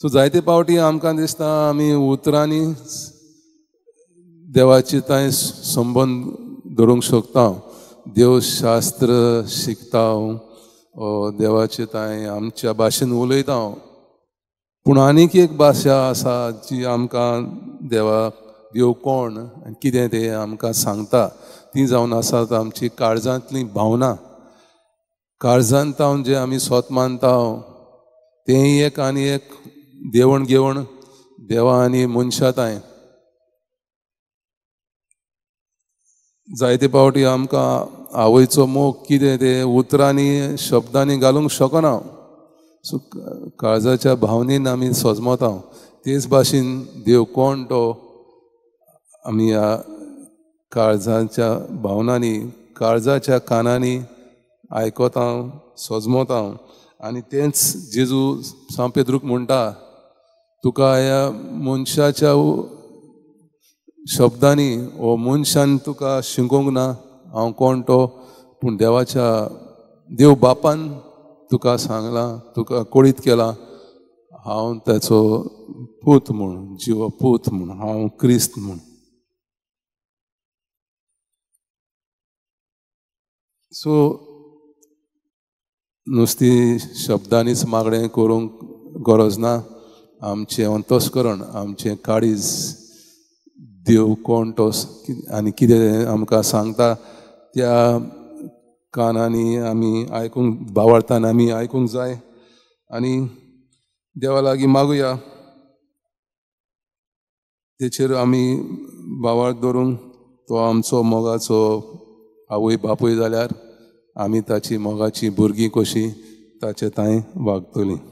So जायते पावटी आमकां दिसता आमी उतरांनी देवाची तांय संबंद धरूंक शकता, देवशास्त्र शिकता, देवाचे तांय आमच्या भाशेन उलयता, पूण आनीक एक भाशा आसा जी आमकां देवाक देव कोण आनी कितें तें आमकां सांगता, ती जावन आसात आमची काळजांतली भावना. काळजांत तावन जें आमी स्वत मानता तेंय एक आनी एक देवण घेवण देवा आनी मनशा तांय. जायते पावटी आमकां आवयचो मोग कितें तें उतरांनी शब्दांनी घालूंक शकना, सो काळजाच्या भावनेन आमी सजमता. तेच भाशेन देव कोण तो आमी ह्या काळजाच्या भावनांनी काळजाच्या कानांनी आयकता, सजमता. आनी तेंच जेजू सांत पेद्रूक म्हणटा, तुका ह्या मनशाच्या शब्दांनी ओ मनशान तुका शिकोवंक ना हांव कोण तो, पूण देवाच्या देव बापान तुका सांगलां, तुका कळीत केलां हांव ताचो पूत म्हूण, जिवो पूत म्हूण, हांव क्रिस्त म्हूण. सो नुस्ती शब्दांनीच मागणें करूंक गरज ना, आमचें अंतस्करण आमचें काळीज देव कोण तो आनी कितें आमकां सांगता त्या कानांनी आमी आयकूंक, बावळतान आमी आयकूंक जाय आनी देवा लागीं मागुया. तेचेर आमी बावळ दवरूंक तो आमचो मोगाचो आवय बापूय जाल्यार आमी ताची मोगाची भुरगीं कशीं ताचे तांय वागतलीं.